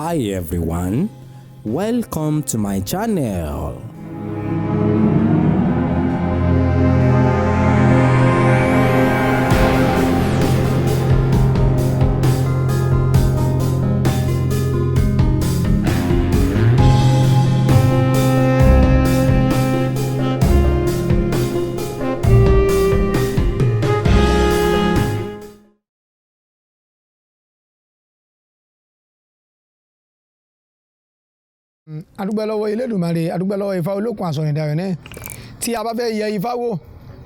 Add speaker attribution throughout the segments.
Speaker 1: Hi everyone, welcome to my channel.
Speaker 2: Adúpẹ́ lọ́wọ́ Elédùmarè, adúpẹ́ lọ́wọ́ Ifá olókun àsọ̀rìndàrẹ̀ náà. Tí a bá fẹ́ yẹ Ifá wò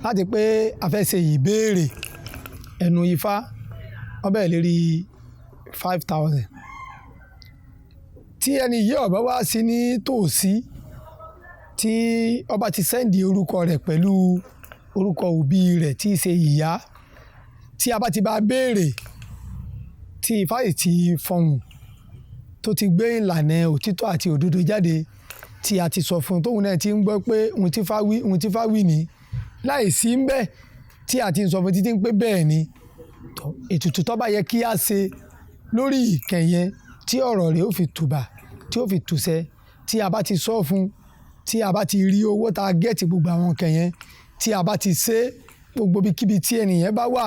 Speaker 2: láti pé a fẹ́ ṣe ìbéèrè ẹnu Ifá, wọ́n bẹ̀rẹ̀ lérí 5,000. Tí ẹni yìí ọ̀bá wá sí ní tòsí, tí ọba ti sẹ́ǹdì orúkọ rẹ̀ pẹ̀lú orúkọ òbí rẹ̀ tí í ṣe ìyá, tí a bá ti bá béèrè, tí Ifá yìí ti fọhùn, tó ti gbé ìlànà òtítọ́ àti òdodo jáde, tí a ti sọ fún un, tóun náà ti ń gbọ́ pé ohun tí Ifá wí, ohun tí Ifá wí ni, láìsí ń bẹ́ẹ̀ tí a ti ń sọ fún títí ń pé bẹ́ẹ̀ ni. Ètùtù tó bá yẹ kí a ṣe lórí ìkẹyẹn tí ọ̀rọ̀ rẹ̀ ó fi tùbà, tí ó fi tùsẹ̀, tí a bá ti sọ fún, tí a bá ti rí owó tá a gẹ́ẹ̀tì gbogbo àwọn ìkẹyẹn, tí a bá ti ṣe gbogbo ibikíbi tí ènìyàn bá wà,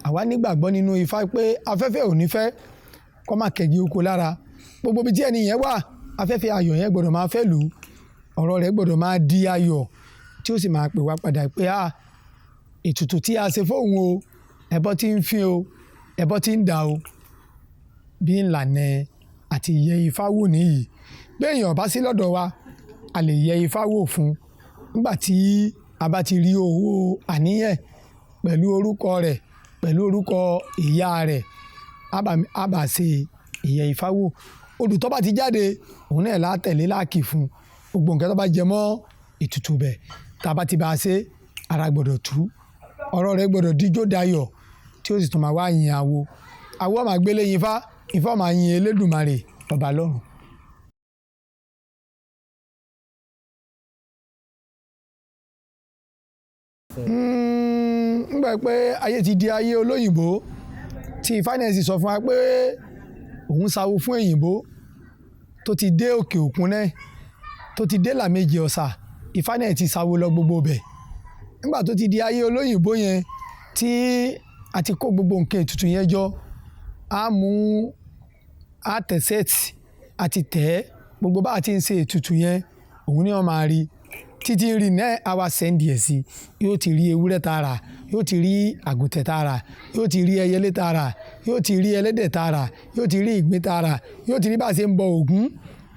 Speaker 2: àwa nígbàgbọ́ nínú Ifá pé afẹ́fẹ́ ò ní fẹ́ kó má kẹ́gi oko lára. Gbogbo ibi tí ènìyàn wà, afẹ́fẹ́ ayọ̀ yẹn gbọ́dọ̀ máa fẹ́ lù ú, ọ̀rọ̀ rẹ̀ gbọ́dọ̀ máa di ayọ̀, tí ó sì máa pè wá padà pé a ètùtù tí a ṣe fóun o, ẹbọ tí ń fín o, ẹbọ tí ń dà o. Bí ìlànà àti yẹ Ifá wò nìyí. Bí èèyàn bá sí lọ́dọ̀ wa, a lè yẹ Ifá wò fún un. Nígbà tí a bá ti rí owó àníyàn pẹ̀lú orúkọ rẹ̀, pẹ̀lú orúkọ ìyá rẹ̀, a bá ṣe ìyẹ Ifá wò. Odù tó bá ti jáde, òun náà lá tẹ̀lé láàkì fún un. Gbogbo nǹkan tó bá jẹ mọ́ ètùtù bẹ̀, tí a bá ti bá ṣe, ara gbọ́dọ̀ tú, ọ̀rọ̀ rẹ̀ gbọ́dọ̀ díjó dayọ̀, tí ó sì tún máa wá yin àwo. Àwo máa gbélé yin Ifá, Ifá máa yin Elédùmarè ọba lọ́run. Nígbà pé ayé ti di ayé olóyìnbó, tí Ifá náà sì sọ fún wa pé òun ṣàwo fún òyìnbó tó ti dé òkè òkun náà, tó ti dé làmejì ọ̀sà, Ifá náà ti ṣàwo lọ gbogbo bẹ̀. Nígbà tó ti di ayé olóyìnbó yẹn, tí a ti kó gbogbo nǹkan ètùtù yẹn jọ, a mú a tẹ̀ sẹ́ẹ̀tì àti tẹ̀ gbogbo bá a ti ń ṣe ètùtù yẹn, òun ni wọ́n máa rí. Títí rí náà a wá sẹ́ǹdì ẹ̀ sí, yóò ti rí ewúrẹ́ tààrà, yóò ti rí àgùntàn tààrà, yóò ti rí ẹyẹlé tààrà, yóò ti rí ẹlẹ́dẹ̀ tààrà, yóò ti rí ìgbín tààrà, yóò ti rí bá a ṣe ń bọ Ògún,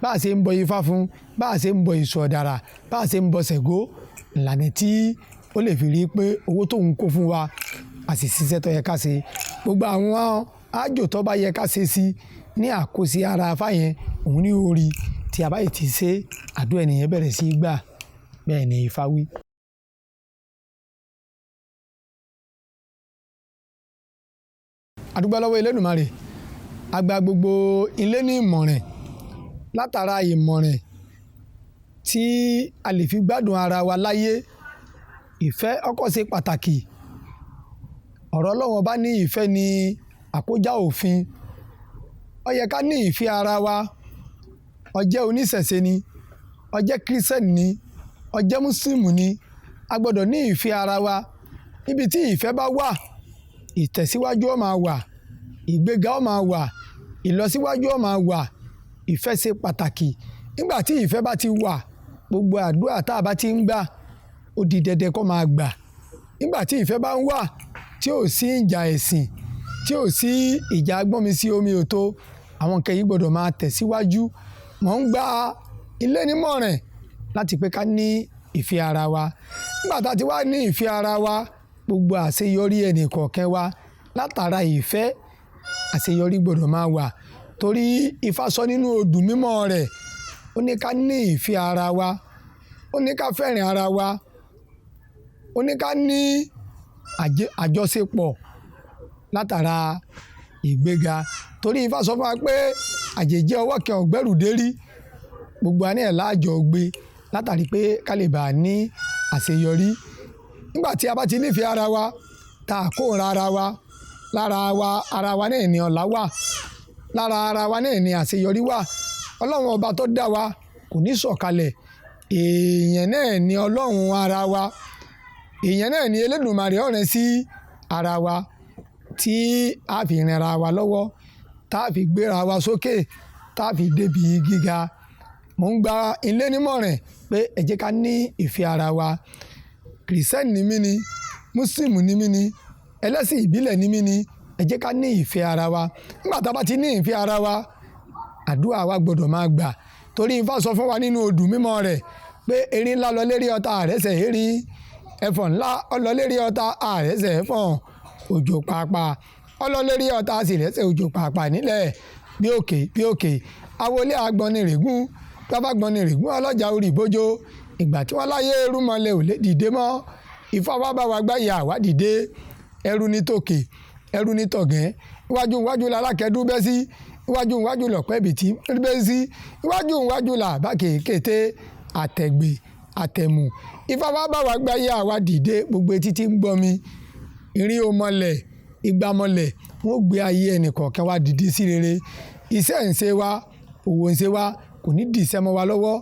Speaker 2: bá a ṣe ń bọ Ifá fún, bá a ṣe ń bọ Èṣù ọ̀dàrà, bá a ṣe ń bọ Ṣàngó. Ìlànà tí ó lè fi rí pé owó tóun kó fún wa, a sì ṣiṣẹ́ tó yẹ ká ṣe. Gbogbo àwọn àjò tó bá yẹ ká ṣe sí ní àkóso ara Ifá yẹn, òun ní ó rí. Tí a bá yìí ti ṣe, àdúrà ènìyàn bẹ̀rẹ̀ sí í gbà. Bẹ́ẹ̀ ni Ifá wí. Adúpẹ́ lọ́wọ́ Elédùmarè, a gba gbogbo ilé ní ìmọ̀ràn. Látara ìmọ̀ràn tí a lè fi gbádùn ara wa láyé, ìfẹ́ ọkọ ṣe pàtàkì. Ọ̀rọ̀ Ọlọ́run bá ní ìfẹ́ ní àkójá òfin. Ó yẹ ká ní ìfẹ́ ara wa. Ó jẹ́ oníṣẹ̀ṣe ni, ó jẹ́ Kírísítẹ́nì ni, ó jẹ́ Mùsùlùmí ni. A gbọ́dọ̀ ní ìfẹ́ ara wa. Níbi tí ìfẹ́ bá wà, ìtẹ̀síwájú ó máa wà, ìgbéga ó máa wà, ìlọsíwájú ó máa wà. Ìfẹ́ ṣe pàtàkì. Nígbà tí ìfẹ́ bá ti wà, gbogbo àdúrà tá a bá ti ń gbà, ó di dandan kó máa gbà. Nígbà tí ìfẹ́ bá ń wà, tí ò sí ìjà ẹ̀sìn, tí ò sí ìjà gbọ́nmi sí omi ò tó, àwọn nǹkan yìí gbọ́dọ̀ máa tẹ̀síwájú. Mò ń gba ilé nímọ̀ràn láti pé ká ní ìfẹ́ ara wa. Nígbà tá a ti wá ní ìfẹ́ ara wa, gbogbo àṣeyọrí ẹnì kọ̀ọ̀kan wa látara ìfẹ́, àṣeyọrí gbọ́dọ̀ máa wà. Torí Ifá sọ nínú odù mímọ́ rẹ̀, ó ní ká ní ìfẹ́ ara wa, ó ní ká fẹ́ràn ara wa, ó ní ká ní àjọṣepọ̀ látara ìgbéga. Torí Ifá sọ fún wa pé àjèjì ọwọ́ kan ò gbẹ́rù dérí, gbogbo wa náà láàjọ gbé látàrí pé ká lè bá ní àṣeyọrí. Nígbà tí a bá ti ní ìfẹ́ ara wa, tá a kóra ara wa, lára wa, ara wa náà ni ọlá wà. Lára ara wa náà ni àṣeyọrí wà. Ọlọ́run ọba tó dá wa kò ní sọ̀kalẹ̀. Èèyàn náà ni Ọlọ́run ara wa, èèyàn náà ni Elédùmarè ọ̀rẹ́ sí ara wa, tí a fi rin ara wa lọ́wọ́, tá a fi gbéra wa sókè, tá a fi débi gíga. Mò ń gba ilé nímọ̀ràn pé ẹ jẹ́ ká ní ìfẹ́ ara wa. Kìrìsìtẹ́nì ni mí ni, Mùsùlùmí ni mí ni, ẹlẹ́sìn ìbílẹ̀ ni mí ni, ẹ jẹ́ ká ní ìfẹ́ ara wa. Nígbà tá a bá ti ní ìfẹ́ ara wa, àdúrà wa gbọ́dọ̀ máa gbà. Torí Ifá sọ fún wa nínú odù mímọ́ rẹ̀ pé erin ńlá lọ lérí ọ̀tá àrẹ́sẹ̀ erin, ẹfọ̀n ńlá ọlọ lérí ọ̀tá àrẹ́sẹ̀ ẹfọ̀n, òjò pàápàá ọlọ lérí ọ̀tá àsìrẹ́sẹ̀ òjò pàápàá nílẹ̀ bí òkè bí òkè. Awolé agbọnnirègún, bàbá gbọnnirègún ọlọ́jà orí ìbójó. Ìgbà tí wọ́n láyé erúmọlẹ̀ ò lè dìde mọ́, Ifá wa bá wa gbá ìyá wa dìde. Ẹrú ní tòkè, ẹrú ní tọ̀gẹ́, iwájú iwájú lalákẹ́dú bẹ́ sí, iwájú iwájú lọ̀pẹ́ bìtì bẹ́ sí, iwájú iwájú làbá kéékèèté àtẹ̀gbè àtẹ̀mù. Ifá wa bá wa gbá ìyá wa dìde. Gbogbo etí tí ń gbọ́ mi, ìrìn òmọlẹ̀, ìgbàmọlẹ̀, wọ́n gbé ayé ẹnì kọ̀ọ̀kan wa dìde sí rere. Iṣẹ́ ń ṣe wa, òwò ń ṣe wa, kò ní dìṣẹ́ mọ́ wa lọ́wọ́.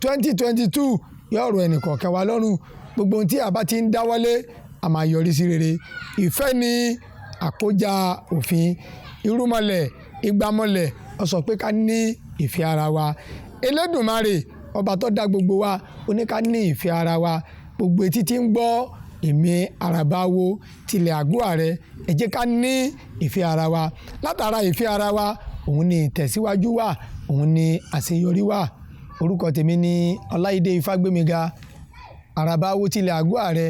Speaker 2: 2022 yóò rọ ẹnì kọ̀ọ̀kan wa lọ́rùn. Gbogbo ohun tí a bá ti ń dáwọ́lé, a máa yọrí sí rere. Ìfẹ́ ni àkójá òfin. Irúmọlẹ̀, ìgbàmọlẹ̀, ó sọ pé ká ní ìfẹ́ ara wa. Elédùmarè ọba tó dá gbogbo wa, ó ní ká ní ìfẹ́ ara wa. Gbogbo etí tí ń gbọ́ èmi Àràbáwo tilẹ̀ àgọ́ ààrẹ, ẹ jẹ́ ká ní ìfẹ́ ara wa. Látara ìfẹ́ ara wa, òun ni ìtẹ̀síwájú wà, òun ni àṣeyọrí wà. Orúkọ tèmi ni Ọláìdé Ifágbémiga, Àràbáwo tilẹ̀ àgọ́ ààrẹ.